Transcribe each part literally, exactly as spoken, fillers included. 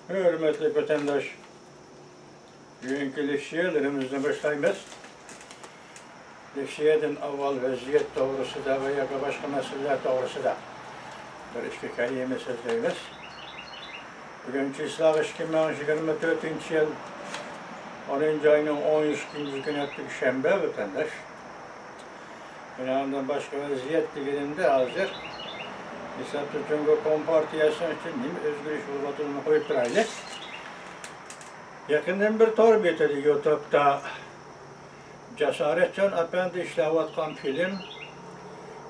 ھۆرمەتلىك ۋەتەنداش، بۈگۈنكى لېكسىيەلىرىمىزنى باشلايمىز. لېكسىيەدىن ئاۋۋال ۋەزىيەت توغرىسىدا ۋە ياكى باشقا مەسىلىلەر توغرىسىدا بىر ئىككى كەلىمە سۆزلەيمىز. بۈگۈن چىسلاغ ئىككى مىڭ يىگىرمە تۆتىنچى يىل ئونىنچى ئاينىڭ ئون ئىككىنچى كۈنى، ھەپتە شەنبە، ۋەتەنداش. ئۇنىڭدىن باشقا ۋەزىيەت دېگىنىمدە، ھازىر ھېسابتا جۇڭگو كومپارتىيەسىنىڭ ئىچىدە نېمە ئۆزگىرىش بولۇۋاتىدىغىنى قويۇپ تۇرايلى. يېقىندىن بىر تور بېتىدە، يۇتۇبتا جاسارەتجان ئەپەندى ئىشلەۋاتقان فىلىم،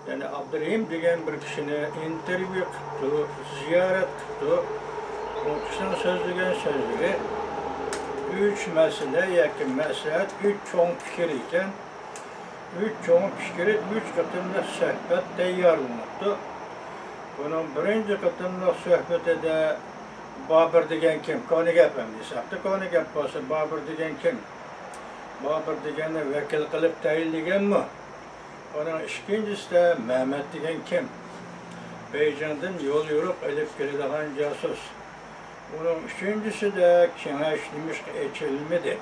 يەنى ئابدۇرېھىم دېگەن بىر كىشىنى ئىنتېرۋيۇ قىپتۇ، زىيارەت قىپتۇ. ئۇ كىشىنىڭ سۆزلىگەن سۆزلىرى ئۈچ مەسىلە ياكى مەسلىھەت، ئۈچ چوڭ پىكىر ئىكەن. ئۈچ چوڭ پىكرى، ئۈچ قېتىملىق سۆھبەت تەييارلىنىپتۇ. بۇنىڭ بىرىنچى قېتىملىق سۆھبىتىدە بابۇر دېگەن كىم؟ كونا گەپ ئەمدى، ھېسابتا كونا گەپ بولسا، بابۇر دېگەن كىم؟ بابۇر دېگەننى ۋەكىل قىلىپ تەيىنلىگەنمۇ؟ ئۇنىڭ ئىككىنچىسىدە مەمەت دېگەن كىم؟ بېيجىڭدىن يول يورۇق ئېلىپ كېلىدىغان جاسۇس. ئۇنىڭ ئۈچىنچىسىدە كېڭەش نېمىشقا ئېچىلمىدى؟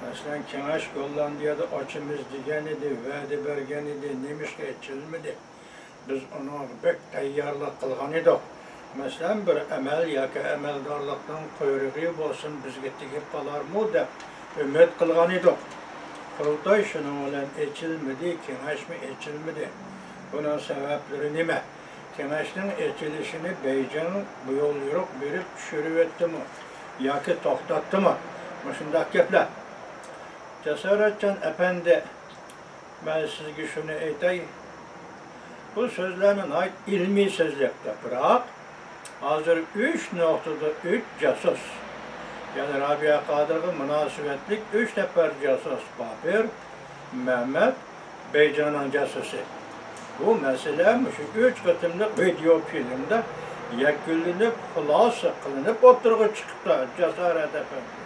مەسىلەن، كېڭەش گوللاندىيەدە ئاچىمىز دېگەن ئىدى، ۋەدە بەرگەن ئىدى، نېمىشقا ئېچىلمىدى؟ بىز ئۇنىڭغا بەك تەييارلىق قىلغان ئىدۇق. مەسىلەن، بىر ئەمەل ياكى ئەمەلدارلىقنىڭ قۇيرۇقى بولسۇن، بىزگە تېگىپ قالارمۇ دەپ ئۈمىد قىلغان ئىدۇق. قۇرۇلتاي شۇنىڭ بىلەن ئېچىلمىدى، كېڭەشمۇ ئېچىلمىدى. بۇنىڭ سەۋەبلىرى نېمە؟ كېڭەشنىڭ ئېچىلىشىنى بېيجىڭ بۇ يول يورۇق بېرىپ چۈشۈرۈۋەتتىمۇ ياكى توختاتتىمۇ؟ مۇشۇنداق گەپلەر. جاسارەتجان ئەپەندى، مەن سىزگە شۇنى ئېيتاي، بۇ سۆزلەرنى ناھايىتى ئىلمىي سۆزلەپتۇ، بىراق ھازىر ئۈچ نۇقتىدا ئۈچ جاسۇس، يەنى رابىيە قادىرغا مۇناسىۋەتلىك ئۈچ نەپەر جاسۇس، بابۇر، مەمەت، بېيجىڭنىڭ جاسۇسى. بۇ مەسىلە مۇشۇ ئۈچ قېتىملىق ۋىدېئو فىلىمدا يەكۈنلىنىپ، خۇلاسە قىلىنىپ ئوتتۇرىغا چىقىپتۇ، جاسارەت ئەپەندى.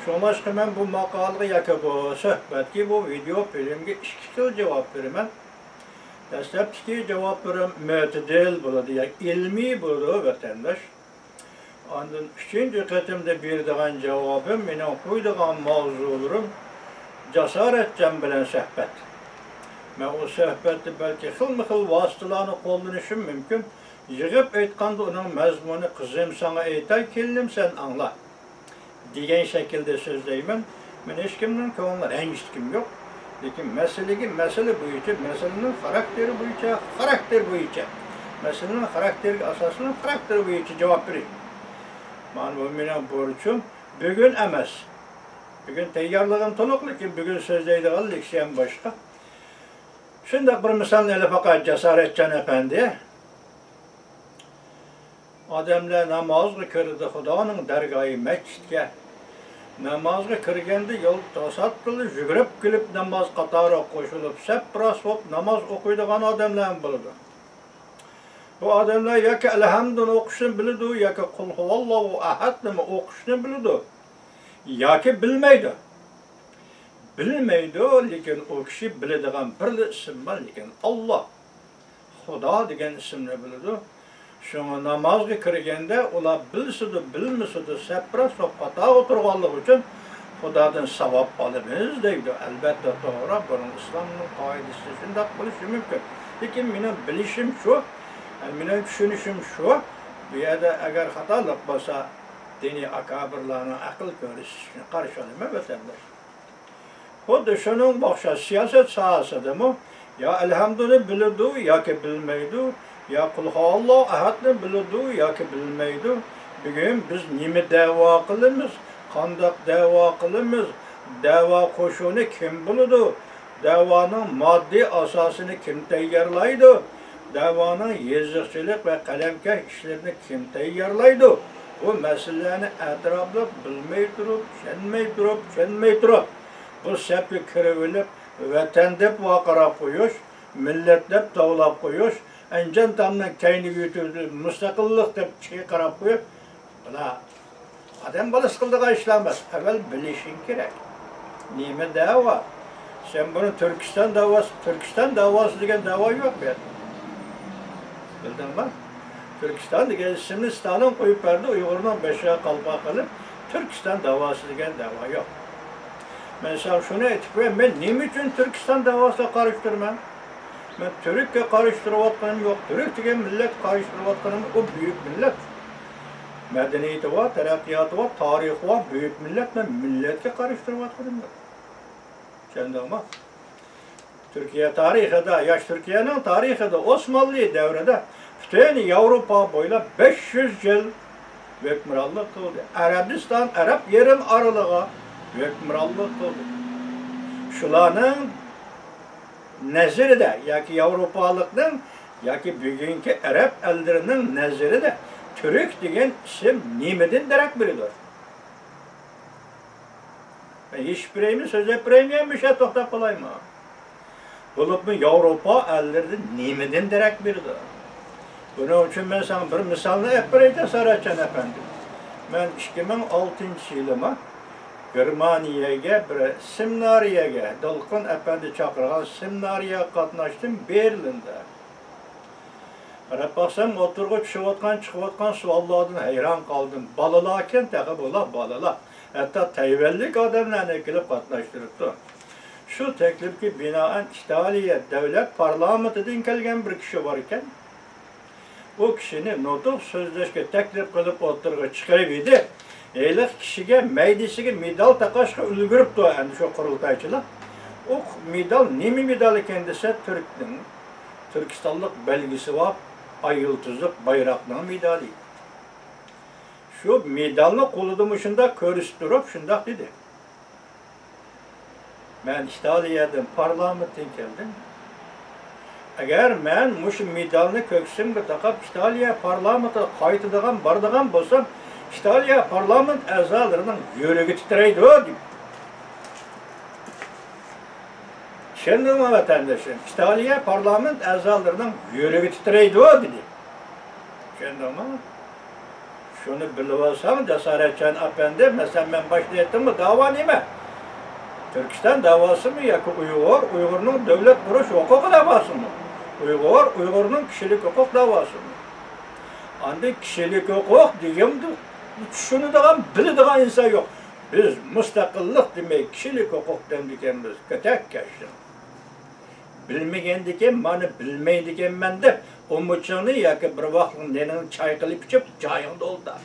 شۇڭلاشقا مەن بۇ ماقالىگە ياكى بۇ سۆھبەتكە، بۇ ۋىدېئو فىلىمگە ئىككى خىل جاۋاب بېرىمەن. دەسلەپتىكى جاۋابلىرىم مۆتىدىل بولىدۇ، ياكى ئىلمىي بولىدۇ، ۋەتەنداش. ئاندىن ئۈچىنچى قېتىمدا بېرىدىغان جاۋابىم، مېنىڭ قويىدىغان ماۋزۇلىرىم جاسارەتجان بىلەن سۆھبەت. مەن ئۇ سۆھبەتتە بەلكى خىلمۇ خىل ۋاسىتىلەرنى قوللىنىشىم مۇمكىن. يىغىپ ئېيتقاندا، ئۇنىڭ مەزمۇنى، «قىزىم، ساڭا ئېيتاي، كېلىنىم، سەن ئاڭلا» دېگەن شەكىلدە سۆزلەيمەن. مەن ھېچكىمنىڭ كۆڭلىنى رەنجىتكۈم يوق. لېكىن مەسىلىگە مەسىلە بويىچە، مەسىلىنىڭ خاراكتېرى بويىچە، خاراكتېر بويىچە، مەسىلىنىڭ خاراكتېرىگە ئاساسلىنىپ، خاراكتېر بويىچە جاۋاب بېرىش. مانا بۇ مېنىڭ بۇرچۇم. بۈگۈن ئەمەس. بۈگۈن تەييارلىقىم تولۇق، لېكىن بۈگۈن سۆزلەيدىغان لېكسىيەم باشقا. شۇنداق بىر مىسالنى ئېلىپ باقاي، جاسارەتجان ئەپەندى. ئادەملەر نامازغا كىرىدۇ خۇدانىڭ دەرگاھى مەسچىتكە. نامازغا كىرگەندە يول توساتتىلا يۈگۈرۈپ كېلىپ ناماز قاتارىغا قوشۇلۇپ، سەپراس بولۇپ ناماز ئوقۇيدىغان ئادەملەرمۇ بولىدۇ. بۇ ئادەملەر ياكى ئەلھەمدۇنى ئوقۇشنى بىلىدۇ، ياكى قۇل ھۇۋاللاھۇ ئەھەدنىمۇ ئوقۇشنى بىلىدۇ، ياكى بىلمەيدۇ. بىلمەيدۇ، لېكىن ئۇ كىشى بىلىدىغان بىرلا ئىسىم بار، لېكىن ئاللا، خۇدا دېگەن ئىسىمنى بىلىدۇ. شۇڭا نامازغا كىرگەندە ئۇلار بىلسىدۇ، بىلمىسىدۇ، سەپراس بولۇپ قاتارغا تۇرغانلىقى ئۈچۈن خۇدادىن ساۋاب ئالىمىز دەيدۇ. ئەلۋەتتە توغرا، بۇنىڭ ئىسلامنىڭ قائىدىسىدە شۇنداق بولۇشى مۇمكىن. لېكىن مېنىڭ بىلىشىم شۇ، مېنىڭ چۈشىنىشىم شۇ، بۇ يەردە ئەگەر خاتالىق بولسا، دىنىي ئاكابىرلارنىڭ ئەقىل كۆرسىتىشىنى قارشى ئالىمەن، ۋەتەنداش. خۇددى شۇنىڭغا ئوخشاش سىياسەت ساھەسىدىمۇ يا ئەلھەمدۇنى بىلىدۇ ياكى بىلمەيدۇ، يا قۇل ھۇۋاللاھۇ ئەھەدنى بىلىدۇ ياكى بىلمەيدۇ. بۈگۈن بىز نېمە دەۋا قىلىمىز؟ قانداق دەۋا قىلىمىز؟ دەۋا قوشۇنى كىم بولىدۇ؟ دەۋانىڭ ماددىي ئاساسىنى كىم تەييارلايدۇ؟ دەۋانىڭ يېزىقچىلىق ۋە قەلەمكەش ئىشلىرىنى كىم تەييارلايدۇ؟ بۇ مەسىلىلەرنى ئەتراپلىق بىلمەي تۇرۇپ، چۈشەنمەي تۇرۇپ، چۈشەنمەي تۇرۇپ، بۇ سەپكە كىرىۋېلىپ، ۋەتەن دەپ ۋارقىراپ قويۇش، مىللەت دەپ توۋلاپ قويۇش، ئەنجان تامنىڭ كەينىگە يۆتۈۋېتىپ، مۇستەقىللىق دەپ چىرقىراپ قويۇپ، بۇلار ئادەم بالىسى قىلىدىغان ئىشلار ئەمەس. ئەۋۋەل بىلىشىڭ كېرەك. نېمە دەۋا؟ سەن بۇنى تۈركىستان داۋاسى، تۈركىستان داۋاسى دېگەن داۋا يوق بۇ يەردە. بىلدىڭمۇ؟ تۈركىستان دېگەن ئىسىمنى ستالىن قويۇپ بەردى، ئۇيغۇرنىڭ بېشىغا قالپاق قىلىپ، تۈركىستان داۋاسى دېگەن داۋا يوق. مەن ساڭا شۇنى ئېيتىپ قوياي، مەن نېمە ئۈچۈن تۈركىستان داۋاسىغا قارشى تۇرىمەن؟ مەن تۈرككە قارشى تۇرۇۋاتقىنىم يوق. تۈرك دېگەن مىللەتكە قارشى تۇرۇۋاتقىنىم، ئۇ بۈيۈك مىللەت. مەدەنىيىتى بار، تەرەققىياتى بار، تارىخى بار، بۈيۈك مىللەت. مەن مىللەتكە قارشى تۇرۇۋاتقىنىم يوق. چۈشەندىڭمۇ؟ تۈركىيە تارىخىدا، ياش تۈركىيەنىڭ تارىخىدا ئوسمانلى دەۋرىدە پۈتۈن ياۋروپا بويلاپ بەش يۈز يىل ھۆكۈمرانلىق قىلدى. ئەرەبىستان، ئەرەب يېرىم ئارىلىغا ھۆكۈمرانلىق قىلدى. شۇلارنىڭ نەزىرىدە ياكى ياۋروپالىقنىڭ ياكى بۈگۈنكى ئەرەب ئەللىرىنىڭ نەزىرىدە تۈرك دېگەن ئىسىم نېمىدىن دېرەك بېرىدۇ؟ مەن يېشىپ بېرەيمۇ، سۆزلەپ بېرەيمۇ، يا مۇشۇ توختاپ قالايمۇ؟ بولۇپمۇ ياۋروپا ئەللىرىدىن نېمىدىن دېرەك بېرىدۇ؟ بۇنىڭ ئۈچۈن مەن ساڭا بىر مىسالنى ئېلىپ بېرەي، جاسارەتجان ئەپەندى. مەن ئىككى مىڭ ئالتىنچى يىلىما گېرمانىيەگە بىر سېمىنارىيەگە، دولقۇن ئەپەندى چاقىرغان سېمىنارىيەگە قاتناشتىم، بېرلىندا. قاراپ باقسام، ئوتتۇرىغا چۈشۈۋاتقان، چىقىۋاتقان سوئاللاردىن ھەيران قالدىم. بالىلاركەن تېخى بۇلار، بالىلار. ھەتتا تەيۋەنلىك ئادەملەرنى كېلىپ قاتناشتۇرۇپتۇ. شۇ تەكلىپكە بىنائەن ئىتالىيە دۆلەت پارلامېنتىدىن كەلگەن بىر كىشى بار ئىكەن. ئۇ كىشىنى نۇتۇق سۆزلەشكە تەكلىپ قىلىپ ئوتتۇرىغا چىقىرىۋىدى. ھېلىقى كىشىگە مەيدىسىگە مېدال تاقاشقا ئۈلگۈرۈپتۇ ئەمدى شۇ قۇرۇلتايچىلار. ئۇ مېدال نېمە مېدال ئىكەن دېسە، تۈركنىڭ، تۈركىستانلىق بەلگىسى بار ئاي يۇلتۇزلۇق بايراقنىڭ مېدالى. شۇ مېدالنى قولىدا مۇشۇنداق كۆرسىتىپ تۇرۇپ شۇنداق دېدى. مەن ئىتالىيەدىن، پارلامېنتتىن كەلدىم. ئەگەر مەن مۇشۇ مېدالنى كۆكسۈمگە تاقاپ، ئىتالىيە پارلامېنتىغا قايتىدىغان، بارىدىغان بولسام، ئىتالىيە پارلامېنت ئەزالىرىنىڭ يۈرىكى تىترەيدۇ، دېدى. چۈشەندىڭمۇ، ۋەتەندىشىم؟ ئىتالىيە پارلامېنت ئەزالىرىنىڭ يۈرىكى تىترەيدۇ، دېدى. چۈشەندىڭمۇ؟ شۇنى بىلىۋالساڭ، جاسارەتجان ئەپەندى، مەسىلەن، مەن باشتا ئېيتتىمغۇ، داۋا نېمە؟ تۈركىستان داۋاسىمۇ ياكى ئۇيغۇر، ئۇيغۇرنىڭ دۆلەت قۇرۇش ھوقۇقى داۋاسىمۇ؟ ئۇيغۇر، ئۇيغۇرنىڭ كىشىلىك ھوقۇق داۋاسىمۇ؟ ئاندىن كىشىلىك ھوقۇق دېگەندە چۈشىنىدىغان، بىلىدىغان ئىنسان يوق. بىز مۇستەقىللىق دېمەي، كىشىلىك ھوقۇق دەمدىكەنمىز. كۆتەك كەشتىڭ. بىلمىگەندىكىن، مانا بىلمەيدىكەنمەن دەپ، ئۇمىچىڭنى ياكى بىر ۋاقىتلىق نېنىڭنى چاي قىلىپ ئىچىپ، جايىڭدا ئولتۇر.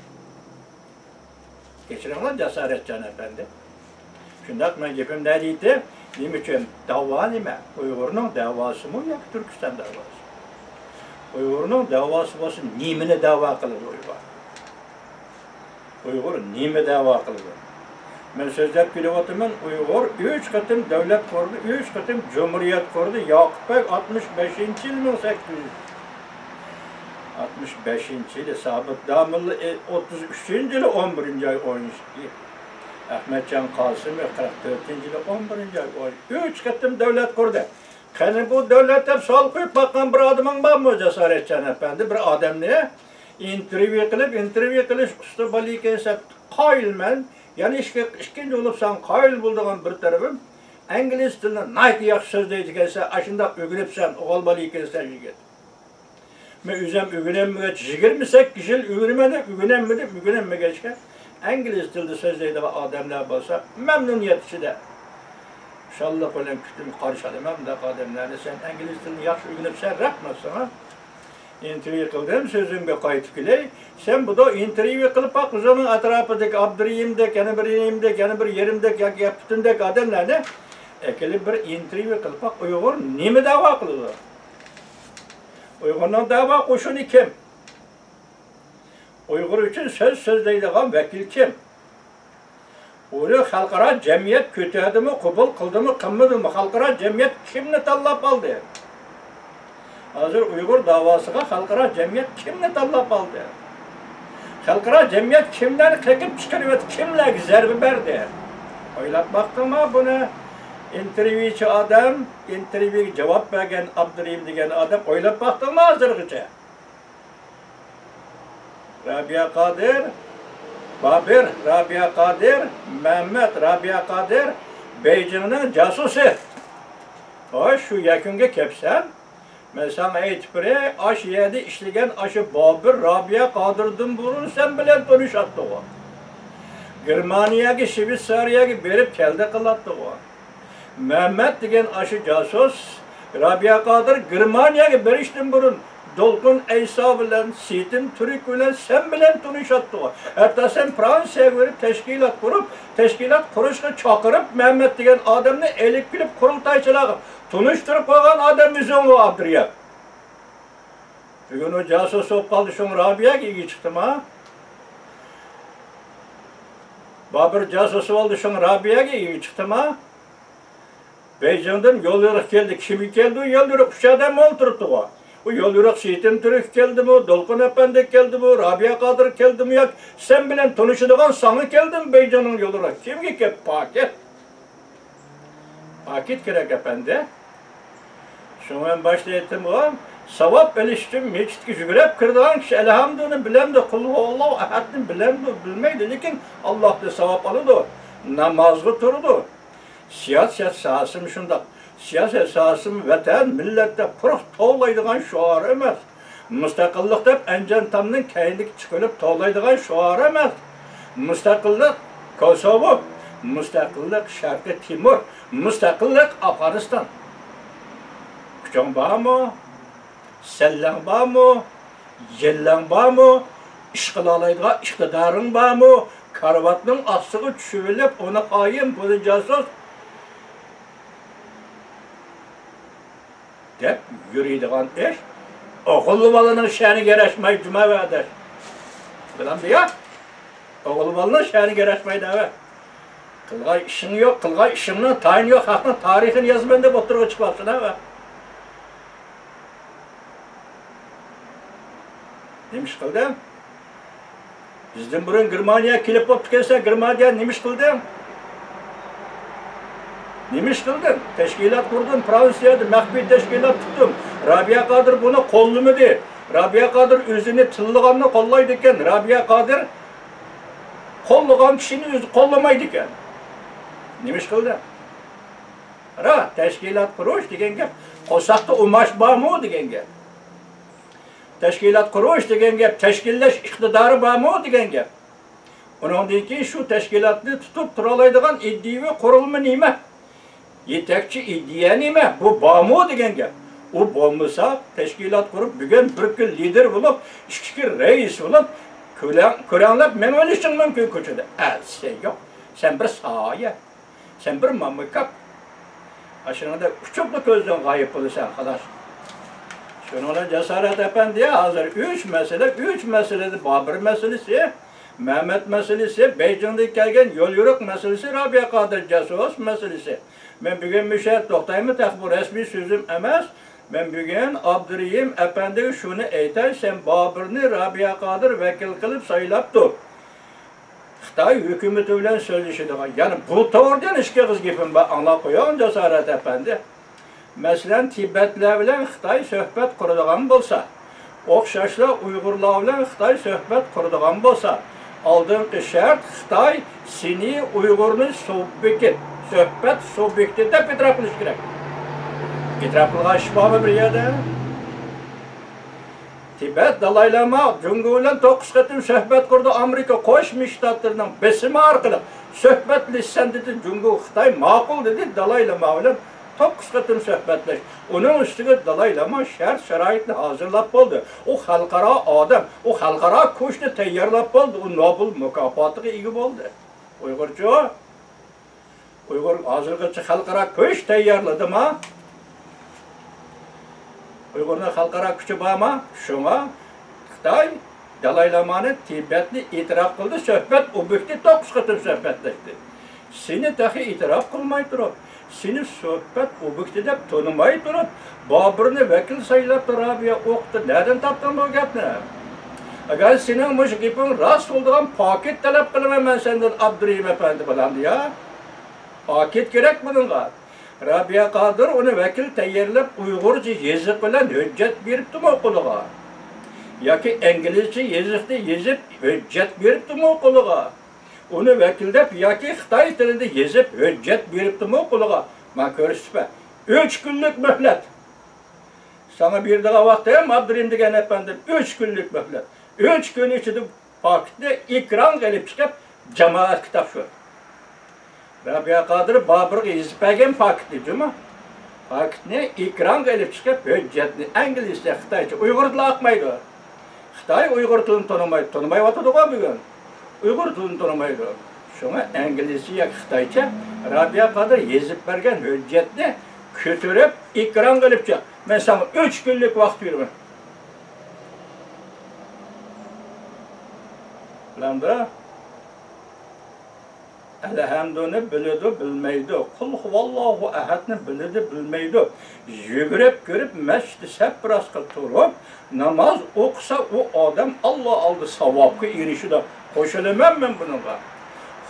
كەچۈرۈڭلار، جاسارەتجان ئەپەندى. شۇنداق، مەن گېپىمنى نەدە ئېيتتىم؟ نېمە ئۈچۈن؟ داۋا نېمە؟ ئۇيغۇرنىڭ داۋاسىمۇ ياكى تۈركىستان داۋاسى؟ ئۇيغۇرنىڭ داۋاسى بولسا، نېمىنى داۋا قىلىدۇ ئۇيغۇر؟ ئۇيغۇر نېمە دەۋا قىلىدۇ؟ مەن سۆزلەپ كېلىۋاتىمەن، ئۇيغۇر ئۈچ قېتىم دۆلەت قۇردى، ئۈچ قېتىم جۇمھۇرىيەت قۇردى. ياقۇپ بەگ ئاتمىش بەشىنچى يىلى، مىڭ سەككىز يۈز، ئاتمىش بەشىنچى يىلى، سابىت داموللا، ئوتتۇز ئۈچىنچى يىلى، ئون بىرىنچى ئاي، ئون ئىككى. ئەخمەتجان قاسىمى، قىرىق تۆتىنچى يىلى، ئون بىرىنچى ئاي، ئون، ئۈچ قېتىم دۆلەت قۇردى. قېنى بۇ دۆلەت دەپ سوئال قويۇپ باققان بىر ئادىمىڭ بارمۇ، جاسارەتجان ئەپەندى؟ بىر ئادەمنى ئىنتېرۋيۇ قىلىپ، ئىنتېرۋيۇ قىلىش ئۇستا بالا ئىكەنسەن، قايىلمەن. يەنە ئىككى، ئىككىنچى بولۇپ ساڭا قايىل بولىدىغان بىر تەرىپىم، ئىنگلىز تىلىنى ناھايىتى ياخشى سۆزلەيدىكەنسەن، ئاشۇنداق ئۆگىنىپسەن، ئوغۇل بالا ئىكەنسەن يىگىت. مەن ئۆزۈم ئۆگىنەلمىگەچ، يىگىرمە سەككىز يىل ئۆگىنىمەن دەپ ئۆگىنەلمىدىم، ئۆگىنەلمىگەچكە، ئىنگلىز تىلىدا سۆزلەيدىغان ئادەملەر بولسا، مەمنۇنىيەت ئىچىدە خۇشاللىق بىلەن كۈتۈم قارشى ئالىمەن. مۇنداق ئادەملەرنى، سەن ئىنگلىز تىلىنى ياخشى ئۆگىنىپسەن، رەھمەت ساڭا. ئىنتېرۋيۇ قىلدىم، سۆزۈمگە قايتىپ كېلەي. سەن بۇدا ئىنتېرۋيۇ قىلىپ باق، ئۆزۈڭنىڭ ئەتراپىدىكى ئابدۇرېھىمدەك، يەنە بىر رېھىمدەك، يەنە بىر يېرىمدەك ياكى يەپتۈندەك ئادەملەرنى ئەكېلىپ بىر ئىنتېرۋيۇ قىلىپ باق، ئۇيغۇر نېمە دەۋا قىلىدۇ؟ ئۇيغۇرنىڭ دەۋا قوشۇنى كىم؟ ئۇيغۇر ئۈچۈن سۆز سۆزلەيدىغان ۋەكىل كىم؟ ئۇنى خەلقئارا جەمئىيەت كۆتەردىمۇ، قوبۇل قىلدىمۇ، قىلمىدىمۇ، خەلقئارا جەمئىيەت كىمنى تاللاپ ئالدى؟ ھازىر ئۇيغۇر داۋاسىغا خەلقئارا جەمئىيەت كىمنى تاللاپ ئالدى؟ خەلقئارا جەمئىيەت كىملەرنى قېقىپ چىقىرىۋەتتى، كىملەرگە زەربە بەردى؟ ئويلاپ باقتىڭما بۇنى؟ ئىنتېرۋيۇچى ئادەم، ئىنتېرۋيۇغا جاۋاب بەرگەن ئابدۇرېھىم دېگەن ئادەم، ئويلاپ باقتىڭما ھازىرغىچە؟ رابىيە قادىر، بابىر، رابىيە قادىر، مەمەت، رابىيە قادىر، بېيجىڭنىڭ جاسۇسى. ھاي، شۇ يەكۈنگە كەپسەن. مەن ساڭا ئېيتىپ بېرەي، ئاشۇ يەردە ئىشلىگەن ئاشۇ بابۇر رابىيە قادىردىن بۇرۇن سەن بىلەن تونۇشاتتىغۇ. گېرمانىيەگە، شۋېتسارىيەگە بېرىپ كەلدى قىلاتتىغۇ. مەمەت دېگەن ئاشۇ جاسۇس رابىيە قادىر گېرمانىيەگە بېرىشتىن بۇرۇن دولقۇن ئەيسا بىلەن، سېيىتىم تۈرك بىلەن، سەن بىلەن تونۇشاتتىغۇ. ھەتتا سەن فرانسىيەگە بېرىپ تەشكىلات قۇرۇپ، تەشكىلات قۇرۇشقا چاقىرىپ، مەمەت دېگەن ئادەمنى ئېلىپ كېلىپ قۇرۇلتايچىلارغا تونۇشتۇرۇپ قويغان ئادەم ئۆزۈڭغۇ، ئابدۇرىيەپ. بۈگۈن ئۇ جاسۇس بولۇپ قالدى، شۇڭا رابىيەگە ئىگە چىقتىما؟ بابۇر جاسۇس بولدى، شۇڭا رابىيەگە ئىگە چىقتىما؟ بېيجىڭدىن يوليورۇق كەلدى. كىمگە كەلدى ئۇ يوليورۇق؟ ئۈچ ئادەم ئولتۇرۇپتىغۇ. ئۇ يوليورۇق سېيىتىم تۈرككە كەلدىمۇ، دولقۇن ئەپەندىگە كەلدىمۇ، رابىيە قادىرغا كەلدىمۇ ياكى سەن بىلەن تونۇشىدىغان ساڭا كەلدىمۇ بېيجىڭنىڭ يوليورۇقى؟ كىمگە كەپ پاكىت؟ پاكىت كېرەك ئەپەندى. شۇڭا مەن باشتا ئېيتتىمغۇ، ساۋاب ئېلىش ئۈچۈن مەسچىتكە يۈگۈرۈپ كىرىدىغان كىشى ئەلھەمدۇنى بىلەمدۇ، قۇلھۇ ئاللاھۇ ئەھەدنى بىلەمدۇ، بىلمەيدۇ، لېكىن ئاللاھتىن ساۋاب ئالىدۇ، نامازغا تۇرىدۇ. سىياسەت ساھەسىمۇ شۇنداق. سىياسەت ساھەسىمۇ ۋەتەن، مىللەت دەپ قۇرۇق توۋلايدىغان شوئار ئەمەس. مۇستەقىللىق دەپ ئەنجان تامنىڭ كەينىدىكى چىقىۋېلىپ توۋلايدىغان شوئار ئەمەس. مۇستەقىللىق كوسوۋو، مۇستەقىللىق شەرقىي تىمۇر، مۇستەقىللىق ئافغانىستان. كۈچۈڭ بارمۇ؟ سەللەڭ بارمۇ؟ يەللەڭ بارمۇ؟ ئىش قىلالايدىغان ئىقتىدارىڭ بارمۇ؟ كارىۋاتنىڭ ئاستىغا چۈشۈۋېلىپ، ئۇنى خائىن، بۇنى جاسۇس دەپ يۈرىدىغان ئىش ئوغۇل بالىنىڭ شەنىگە ياراشمايدۇ، جۇما ئاداش. بىلەمدۇ يا؟ ئوغۇل بالىنىڭ شەنىگە ياراشمايدۇ، ئەۋە. قىلغان ئىشىڭ يوق، قىلغان ئىشىڭنىڭ تايىنى يوق، خەقنىڭ تارىخىنى يازىمەن دەپ ئوتتۇرىغا چىقىۋالسۇن، ئەۋە. نېمە ئىش قىلدىڭ؟ بىزدىن بۇرۇن گېرمانىيەگە كېلىپ بوپتىكەنسەن، گېرمانىيەگە نېمە ئىش قىلدىڭ؟ نېمە ئىش قىلدىڭ؟ تەشكىلات قۇردۇم، فرانسىيەدە مەخپىي تەشكىلات تۇتتۇم. رابىيە قادىر بۇنى قوللىمىدى. رابىيە قادىر ئۆزىنى تىللىغاننى قوللايدىكەن. رابىيە قادىر قوللىغان كىشىنى ئۆزى قوللىمايدىكەن. نېمە ئىش قىلدىڭ؟ را، تەشكىلات قۇرۇش دېگەن گەپ، قورساقتا ئۇماش بارمۇ دېگەن گەپ. تەشكىلات قۇرۇش دېگەن گەپ، تەشكىللەش ئىقتىدارى بارمۇ دېگەن گەپ. ئۇنىڭدىن كېيىن شۇ تەشكىلاتنى تۇتۇپ تۇرالايدىغان ئىدىيىۋى قۇرۇلما نېمە؟ يېتەكچى ئىدىيە نېمە؟ بۇ بارمۇ دېگەن گەپ. ئۇ بولمىسا، تەشكىلات قۇرۇپ، بۈگۈن بىر كۈن لىدېر بولۇپ، ئىككى كۈن رەئىس بولۇپ، كۆرەڭ-، كۆرەڭلەپ مېڭىۋېلىشىڭ مۇمكىن كوچىدا. ئەتىسى يوق. سەن بىر سايە. سەن بىر مامىكاپ. ئاشۇنىڭدا ئۇچۇپلا كۆزدىن غايىب بولىسەن، خالاس. شۇنىڭ بىلەن جاسارەت ئەپەندى، ھازىر ئۈچ مەسىلە، ئۈچ مەسىلىدە بابۇر مەسىلىسى، مەمەت مەسىلىسى، بېيجىڭدىن كەلگەن يوليورۇق مەسىلىسى، رابىيە قادىر جاسۇس مەسىلىسى. مەن بۈگۈن مۇشۇ يەردە توختايمەن، تېخى بۇ رەسمىي سۆزۈم ئەمەس. مەن بۈگۈن ئابدۇرېھىم ئەپەندىگە شۇنى ئېيتاي، سەن بابۇرنى رابىيە قادىر ۋەكىل قىلىپ سايلاپتۇ. خىتاي ھۆكۈمىتى بىلەن سۆزلىشىدىغان، يەنى بۇ توغرىدا يەنە ئىككى ئېغىز گېپىم بار، ئاڭلاپ قويۇڭ، جاسارەت ئەپەندى. مەسىلەن، تىبەتلەر بىلەن خىتاي سۆھبەت قۇرىدىغان بولسا، ئوخشاشلا ئۇيغۇرلار بىلەن خىتاي سۆھبەت قۇرىدىغان بولسا، ئالدىنقى شەرت خىتاي سىنى ئۇيغۇرنى سۇبيېكت، سۆھبەت سۇبيېكتى دەپ ئېتىراپ قىلىشى كېرەك. ئېتىراپ قىلغان ئىش بارمۇ بىر يەردە؟ تىبەت دالاي لاما جۇڭگو بىلەن توققۇز قېتىم سۆھبەت قۇردى، ئامېرىكا قوشما شتاتلىرىنىڭ بېسىمى ئارقىلىق سۆھبەتلىشسەن دېدى جۇڭگو، خىتاي ماقۇل دېدى، دالاي لاما بىلەن توققۇز قېتىم سۆھبەتلەش. ئۇنىڭ ئۈستىگە دالاي لاما شەرت شارائىتنى ھازىرلاپ بولدى. ئۇ خەلقئارا ئادەم، ئۇ خەلقئارا كۈچنى تەييارلاپ بولدى، ئۇ نوبېل مۇكاپاتىغا ئىگە بولدى. ئۇيغۇرچۇ؟ ئۇيغۇر ھازىرغىچە خەلقئارا كۈچ تەييارلىدىما؟ ئۇيغۇرنىڭ خەلقئارا كۈچى بارما؟ شۇڭا خىتاي دالاي لامانى تىبەتنى ئېتىراپ قىلدى، سۆھبەت ئوبيېكتى توققۇز قېتىم سۆھبەتلەشتى. سېنى تېخى ئېتىراپ قىلماي تۇرۇپ، سېنى سۆھبەت ئوبيېكتى دەپ تونۇماي تۇرۇپ، بابۇرنى ۋەكىل سايلاپتۇ رابىيە ئوقۇتتى. نەدىن تاپتىڭ بۇ گەپنى؟ ئەگەر سېنىڭ مۇشۇ گېپىڭ راست بولىدىغان پاكىت تەلەپ قىلىمەن مەن سەندىن، ئابدۇرېھىم ئەپەندى بىلەن يا. پاكىت كېرەك بۇنىڭغا. رابىيە قادىر ئۇنى ۋەكىل تەييارلاپ، ئۇيغۇرچە يېزىق بىلەن ھۆججەت بېرىپتىمۇ قولىغا؟ ياكى ئىنگلىزچە يېزىقتا يېزىپ ھۆججەت بېرىپتىمۇ قولىغا؟ ئۇنى ۋەكىل دەپ ياكى خىتاي تىلىدا يېزىپ ھۆججەت بېرىپتىمۇ قولىغا؟ مانا كۆرسىتىپ بەر. ئۈچ كۈنلۈك مۆھلەت. ساڭا بېرىدىغان ۋاقتىم، ئابدۇرېھىم دېگەن ئەپەندىم، ئۈچ كۈنلۈك مۆھلەت. ئۈچ كۈن ئىچىدە پاكىتنى ئېكرانغا ئېلىپ چىقىپ، جامائەتكە تاپشۇر. رابىيە قادىر بابۇرغا يېزىپ بەرگەن پاكىتنى، جۇمۇ. پاكىتنى ئېكرانغا ئېلىپ چىقىپ، ھۆججەتنى ئىنگلىزچە، خىتايچە، ئۇيغۇر تىلى ئاقمايدۇ. خىتاي ئۇيغۇر تىلىنى تونۇمايدۇ، تونۇمايۋاتىدىغۇ بۈگۈن. ئۇيغۇر تىلىنى تونۇمايدۇ. شۇڭا ئىنگلىزچە ياكى خىتايچە رابىيە قادىر يېزىپ بەرگەن ھۆججەتنى كۆتۈرۈپ ئېكرانغا ئېلىپ چىق. مەن ساڭا ئۈچ كۈنلۈك ۋاقىت بېرىمەن. بىلەمدۇ؟ ئەلھەمدۇنى بىلىدۇ، بىلمەيدۇ. قۇل ھۇۋاللاھۇ ئەھەدنى بىلىدۇ، بىلمەيدۇ. يۈگۈرۈپ كىرىپ مەسچىتتە سەپ راستقا تۇرۇپ، ناماز ئوقۇسا، ئۇ ئادەم ئاللا ئالدىدا ساۋابقا ئېرىشىدۇ. قوشۇلىمەن مەن بۇنىڭغا.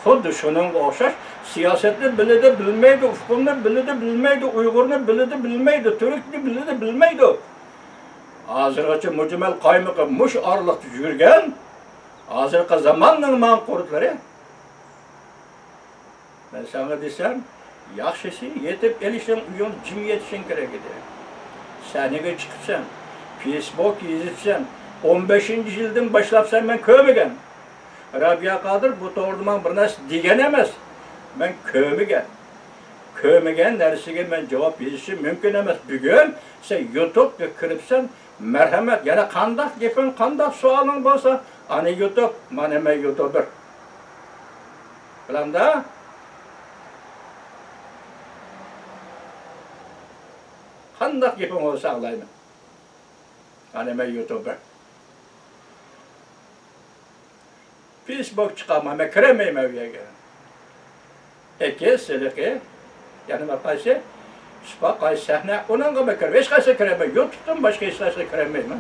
خۇددى شۇنىڭغا ئوخشاش، سىياسەتنى بىلىدۇ، بىلمەيدۇ، ئۇقۇمنى بىلىدۇ، بىلمەيدۇ، ئۇيغۇرنى بىلىدۇ، بىلمەيدۇ، تۈركنى بىلىدۇ، بىلمەيدۇ. ھازىرغىچە مۇجمەل قايمىقى مۇشۇ ئارىلىقتا يۈرگەن، ھازىرقى زاماننىڭ ماڭقۇرتلىرى. مەن ساڭا دېسەم، ياخشىسى يېتىپ ئېلىشىڭ، ئۆيۈڭدە جىم يېتىشىڭ كېرەك ئىدى. سەھنىگە چىقىپسەن، فېيسبۇك يېزىپسەن، ئون بەشىنچى يىلدىن باشلاپسەن، مەن كۆرمىگەن. رابىيە قادىر بۇ توغرىدا ماڭا بىر نەرسە دېگەن ئەمەس. مەن كۆرمىگەن. كۆرمىگەن نەرسىگە مەن جاۋاب يېزىشىم مۇمكىن ئەمەس. بۈگۈن سەن يۇتۇبقا كىرىپسەن، مەرھەمەت، يەنە قانداق گېپىڭ، قانداق سوئالىڭ بولسا، ئانا يۇتۇب، مانا مەن يۇتۇبېر. بىلەمدۇ؟ قانداق گېپىڭ بولسا ئاڭلايمەن. ئانا مەن يۇتۇبېر. فېيسبۇك چىقارماي، مەن كىرەلمەيمەن ئۇ يەرگە. ئېكىس، ھېلىقى، يەنە بىر قايسى؟ سۇپا قايسى سەھنە؟ ئۇنىڭغا مەن كىرىپ، ھېچقايسىغا كىرەلمەيمەن. يۇتۇبتىن باشقا ھېچقايسىغا كىرەلمەيمەن.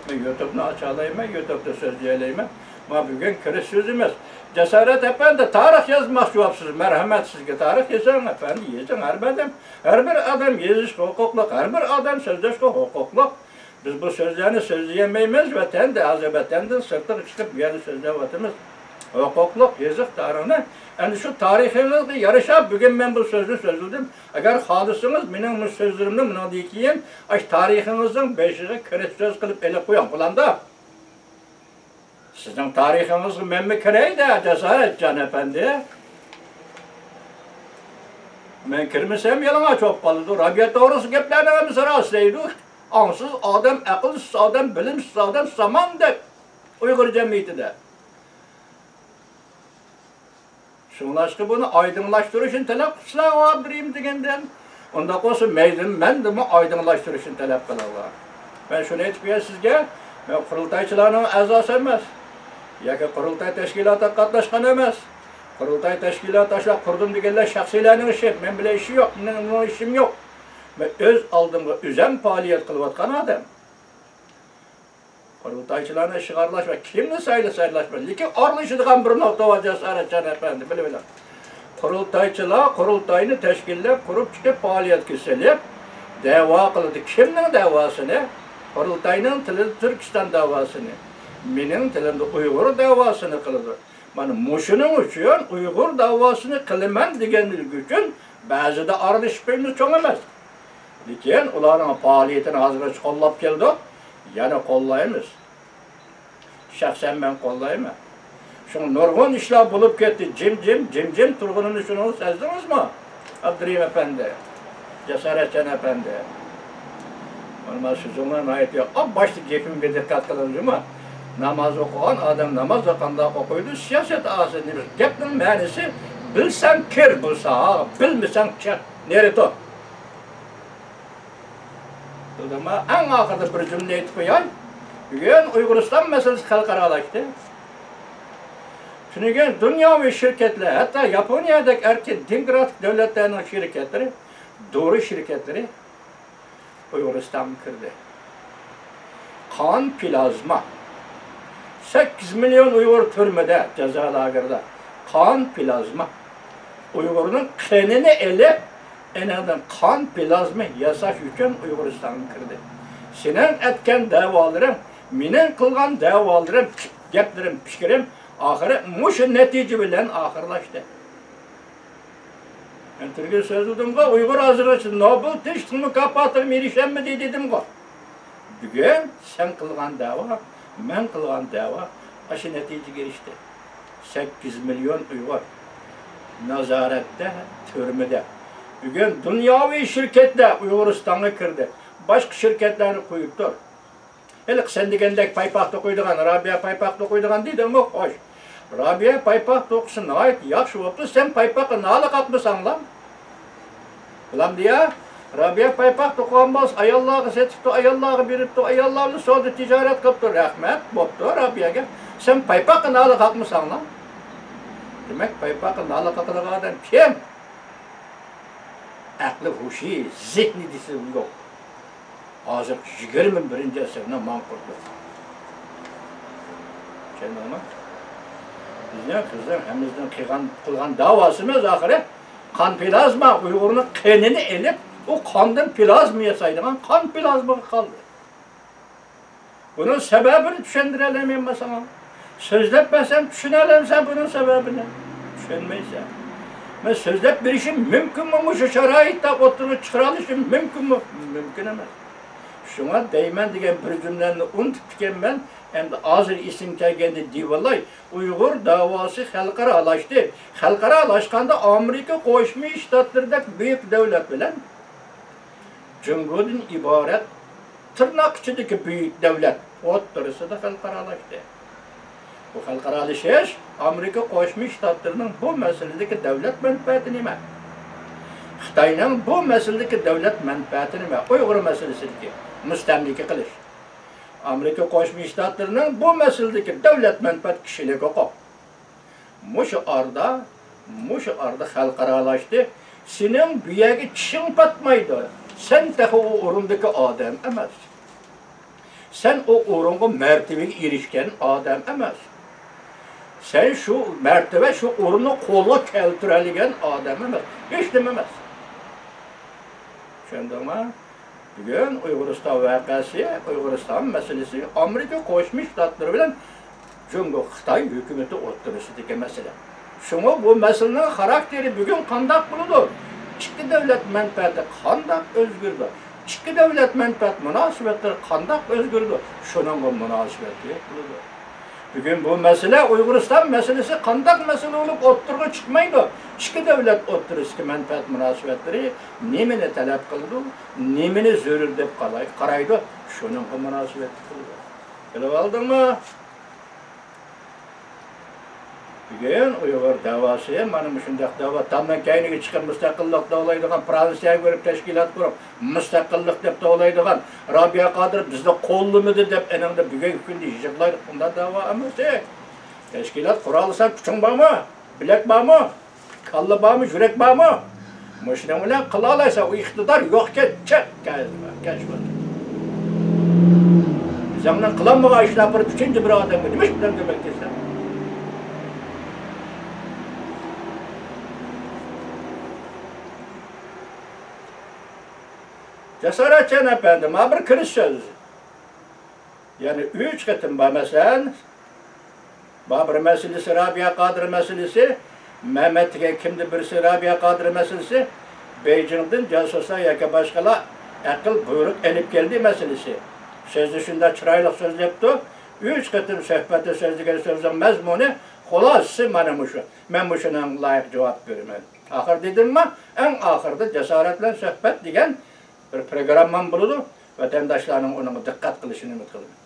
مەن يۇتۇبنى ئاچالايمەن، يۇتۇبتا سۆزلىيەلەيمەن. مانا بۈگۈن كىرىش سۆزى ئەمەس. جاسارەت ئەپەندى، تارىخ يازماقچى بولۇپسىز. مەرھەمەت سىزگە، تارىخ يېزىڭ ئەپەندى، يېزىڭ. ھەر بىر ئادەم، ھەر بىر ئادەم يېزىشقا ھوقۇقلۇق، ھەر بىر ئادەم سۆزلەشكە ھوقۇقلۇق. بىز بۇ سۆزلەرنى سۆزلىيەلمەيمىز، ۋەتەندە، ھازىر ۋەتەندىن سىرتىغا چىقىپ بۇ يەردە سۆزلەۋاتىمىز. ھوقۇقلۇق، يېزىق تارىخنى. ئەنە شۇ تارىخىڭىزغا يارىشا بۈگۈن مەن بۇ سۆزنى سۆزلىدىم. ئەگەر خالىسىڭىز، مېنىڭ بۇ سۆزلىرىمنى مۇنىڭدىن كېيىن ئاش تارىخىڭىزنىڭ بېشىغا كىرىپ سۆز قىلىپ ئېلىپ قويۇڭ، بولامدۇ؟ سىزنىڭ تارىخىڭىزغا مەنمۇ كىرەي-دە، جاسارەتجان ئەپەندى. مەن كىرمىسەم يالىڭاچ بولۇپ قالىدۇ. رابىيە توغرىسىدىكى گەپلەرنىڭ ھەممىسى راست دەيدۇ. ئاڭسىز ئادەم، ئەقىلسىز ئادەم، بىلىمسىز ئادەم سامان دەپ ئۇيغۇر جەمئىيىتىدە. شۇڭلاشقا بۇنى ئايدىڭلاشتۇرۇشنى تەلەپ قىلسىلا، ئابدۇرېھىم دېگەندىن. ئۇنداق بولسا مەيلى، مەندىنمۇ ئايدىڭلاشتۇرۇشنى تەلەپ قىلىڭلار. مەن شۇنى ئېيتىپ قوياي سىزگە، مەن قۇرۇلتايچىلارنىڭ ئەزاسى ئەمەس. ياكى قۇرۇلتاي تەشكىلاتىغا قاتناشقان ئەمەس. قۇرۇلتاي تەشكىلاتى ئاشۇنداق قۇردۇم دېگەنلەر شەخسىيلەرنىڭ ئىشى. مەن بىلەن ئىشى يوق. مېنىڭ ئۇنىڭ ئىشىم يوق. مەن ئۆز ئالدىمغا ئۆزەم پائالىيەت قىلىۋاتقان ئادەم. قۇرۇلتايچىلارنى ئىشىغا ئارىلاشما، كىمنى سايلىسا ئارىلاشما، لېكىن ئارىلىشىدىغان بىر نۇقتا بار، جاسارەتجان ئەپەندى، بىلىۋېلىڭ. قۇرۇلتايچىلار قۇرۇلتاينى تەشكىللەپ، قۇرۇپ چىقىپ، پائالىيەتكە سېلىپ، دەۋا قىلىدۇ. كىمنىڭ دەۋاسىنى؟ قۇرۇلتاينىڭ تىلىدا تۈركىستان دەۋاسىنى، مېنىڭ تىلىمدا ئۇيغۇر دەۋاسىنى قىلىدۇ. مانا مۇشۇنىڭ ئۈچۈن ئۇيغۇر دەۋاسىنى قىلىمەن دېگەنلىكى ئۈچۈن بەزىدە ئارىلىشىپ قويىمىز، چوڭ ئەمەس. لېكىن ئۇلارنىڭ پائالىيىتىنى ھازىرغىچە قوللاپ كەلدۇق، يەنە قوللايمىز. شەخسەن مەن قوللايمەن. شۇڭا نۇرغۇن ئىشلار بولۇپ كەتتى. جىم-جىم، جىم-جىم تۇرغىنىمنى شۇنىڭغا سەزدىڭىزمۇ، ئابدۇرېھىم ئەپەندى؟ جاسارەتجان ئەپەندى. مانا سۆزۈڭلار ناھايىتى ياخشى. ئاپ باشتا گېپىمگە دىققەت قىلىڭ جۇمۇ. ناماز ئوقۇغان ئادەم نامازدا قانداق ئوقۇيدۇ؟ سىياسەت ئاسىي نېمە؟ گەپنىڭ مەنىسى، بىلسەڭ كىر بۇ ساھەگە، بىلمىسەڭ چىق. نېرى تۇر. بىلدىڭمۇ؟ ئەڭ ئاخىرىدا بىر جۈملە ئېيتىپ قوياي. بۈگۈن ئۇيغۇرىستان مەسىلىسى خەلقئارالاشتى. تۈنۈگۈن دۇنياۋى شىركەتلەر، ھەتتا ياپونىيەدەك ئەركىن دېموكراتىك دۆلەتلەرنىڭ شىركەتلىرى، دورا شىركەتلىرى ئۇيغۇرىستانغا كىردى. قان پلازما. سەككىز مىليون ئۇيغۇر تۈرمىدە، جازا لاگېرىدا. قان پلازما. ئۇيغۇرنىڭ قېنىنى ئېلىپ، ئېنىڭدىن قان پلازما ياساش ئۈچۈن ئۇيغۇرىستانغا كىردى. سېنىڭ ئەتكەن دەۋالىرىڭ، مېنىڭ قىلغان دەۋالىرىم، گەپلىرىم، پىكرىم ئاخىرى مۇشۇ نەتىجە بىلەن ئاخىرلاشتى. مەن تۈرگۈن سۆزلىدىمغۇ، ئۇيغۇر ھازىرغىچە نوبېل تىنچلىق مۇكاپاتىغىمۇ ئېرىشەلمىدى دېدىمغۇ. بۈگۈن سەن قىلغان دەۋا، مەن قىلغان دەۋا ئاشۇ نەتىجىگە ئېرىشتى. سەككىز مىليون ئۇيغۇر نازارەتتە، تۈرمىدە. بۈگۈن دۇنياۋى شىركەتلەر ئۇيغۇرىستانغا كىردى. باشقا شىركەتلەرنى قويۇپ تۇر. ھېلىقى سەن دېگەندەك پايپاق توقۇيدىغان، رابىيە پايپاق توقۇيدىغان دېدىڭغۇ، خوش. رابىيە پايپاق توقۇسا ناھايىتى ياخشى بوپتۇ، سەن پايپاققا نالە قاقمىساڭلام. بولامدۇ يا؟ رابىيە پايپاق توقۇغان بولسا، ئاياللارغا سېتىپتۇ، ئاياللارغا بېرىپتۇ، ئاياللار بىلەن سودا تىجارەت قىلىپتۇ، رەھمەت، بوپتۇ رابىيەگە. سەن پايپاققا نالە قاقمىساڭلام. دېمەك، پايپاققا نالە قاقىدىغان ئادەم كىم؟ ئەقلى، ھوشى، زېھنى دېسە يوق. ھازىرقى يىگىرمە بىرىنچى ئەسىرنىڭ ماڭقۇرتلۇقى. چۈشەندىڭمۇ؟ بىزنىڭ، بىزنىڭ ھەممىمىزنىڭ قىلغان، قىلغان داۋاسىمىز ئاخىرى قان پلازما، ئۇيغۇرنىڭ قېنىنى ئېلىپ، ئۇ قاندىن پلازما ياسايدىغان قان پلازمىغا قالدى. بۇنىڭ سەۋەبىنى چۈشەندۈرەلەيمەنمۇ ساڭا؟ سۆزلەپ بەرسەم چۈشىنەلەمسەن بۇنىڭ سەۋەبىنى؟ چۈشەنمەيسەن. مەن سۆزلەپ بېرىشىم مۇمكىنمۇ؟ مۇشۇ شارائىتتا ئوتتۇرىغا چىقىرالىشىم مۇمكىنمۇ؟ مۇمكىن ئەمەس. شۇڭا دەيمەن دېگەن بىر جۈملەمنى ئۇنتۇپتىكەنمەن، ئەمدى ھازىر ئېسىمگە كەلگەندە دېيىۋالاي. ئۇيغۇر داۋاسى خەلقئارالاشتى. خەلقئارالاشقاندا ئامېرىكا قوشما شتاتلىرىدەك بۈيۈك دۆلەت بىلەن جۇڭگودىن ئىبارەت تىرناق ئىچىدىكى بۈيۈك دۆلەت ئوتتۇرىسىدا خەلقئارالاشتى. بۇ خەلقئارالىشىش ئامېرىكا قوشما شتاتلىرىنىڭ بۇ مەسىلىدىكى دۆلەت مەنپەئەتى نېمە؟ خىتاينىڭ بۇ مەسىلىدىكى دۆلەت مەنپەئەتى نېمە؟ ئۇيغۇر مەسىلىسىدىكى مۇستەملىكە قىلىش. ئامېرىكا قوشما شتاتلىرىنىڭ بۇ مەسىلىدىكى دۆلەت مەنپەئەت، كىشىلىك ھوقۇق. مۇشۇ ئارىدا، مۇشۇ ئارىدا خەلقئارالاشتى. سېنىڭ بۇ يەرگە چىشىڭ پاتمايدۇ. سەن تېخى ئۇ ئورۇندىكى ئادەم ئەمەس. سەن ئۇ ئورۇنغا، مەرتىۋىگە ئېرىشكەن ئادەم ئەمەس. سەن شۇ مەرتىۋە، شۇ ئورۇننى قولغا كەلتۈرەلىگەن ئادەم ئەمەس. ھېچنېمە ئەمەس. چۈشەندىڭمۇ؟ بۈگۈن ئۇيغۇرىستان ۋەقەسى، ئۇيغۇرىستان مەسىلىسى ئامېرىكا قوشما شتاتلىرى بىلەن جۇڭگو خىتاي ھۆكۈمىتى ئوتتۇرىسىدىكى مەسىلە. شۇڭا بۇ مەسىلىنىڭ خاراكتېرى بۈگۈن قانداق بولىدۇ؟ ئىككى دۆلەت مەنپەئەتى قانداق ئۆزگىرىدۇ؟ ئىككى دۆلەت مەنپەئەت مۇناسىۋەتلىرى قانداق ئۆزگىرىدۇ؟ شۇنىڭغا مۇناسىۋەتلىك بولىدۇ. بۈگۈن بۇ مەسىلە، ئۇيغۇرىستان مەسىلىسى قانداق مەسىلە بولۇپ ئوتتۇرىغا چىقمايدۇ؟ ئىككى دۆلەت ئوتتۇرىسىدىكى مەنپەئەت مۇناسىۋەتلىرى نېمىنى تەلەپ قىلىدۇ، نېمىنى زۆرۈر دەپ قالاي-، قارايدۇ، شۇنىڭغا مۇناسىۋەتلىك بولىدۇ. بىلىۋالدىڭمۇ؟ بۈگۈن ئۇيغۇر دەۋاسى مانا مۇشۇنداق دەۋا. تامنىڭ كەينىگە چىقىپ مۇستەقىللىق دەۋالايدىغان، فرانسىيەگە بېرىپ تەشكىلات قۇرۇپ مۇستەقىللىق دەپ دەۋالايدىغان، رابىيە قادىر بىزنى قوللىمىدى دەپ ئېنىڭدا بۈگۈنكى كۈندە يىغلايدىغان ئۇنداق دەۋا ئەمەس. تەشكىلات قۇرالىسان، كۈچۈڭ بارمۇ؟ بىلەك بارمۇ؟ كاللا بارمۇ؟ يۈرەك بارمۇ؟ مۇشۇنىڭ بىلەن قىلالايسەن، ئۇ ئىقتىدار يوقكەن، چىق، كەچ، كەچ. ئۆزۈڭنىڭ قىلالمىغان ئىشلار بىر ئۈچىنچى بىر ئادەمگە نېمە ئىش بىلەن كۆمەكلىشىسەن؟ جاسارەتچان ئەپەندى، مانا بىر كىرىش سۆز. يەنى ئۈچ قېتىم بار مەسىلەن. بابۇر مەسىلىسى، رابىيە قادىر مەسىلىسى، مەمەت دېگەن كىمدە بىرسى رابىيە قادىر مەسىلىسى، بېيجىڭدىن جاسۇسلار ياكى باشقىلار ئەقىل بۇيرۇق ئېلىپ كەلدى مەسىلىسى. سۆزنى شۇنداق چىرايلىق سۆزلەپتۇ. ئۈچ قېتىم سۆھبەتتە سۆزلىگەن سۆزنىڭ مەزمۇنى، خۇلاسىسى مانا مۇشۇ. مەن مۇشۇنىڭ لايىق جاۋاب بېرىمەن. ئاخىر دېدىمما، ئەڭ ئاخىرىدا جاسارەت بىلەن سۆھبەت دېگەن بىر پروگراممام بولىدۇ. ۋەتەنداشلارنىڭ ئۇنىڭغا دىققەت قىلىشىنى ئۈمىد قىلىمەن.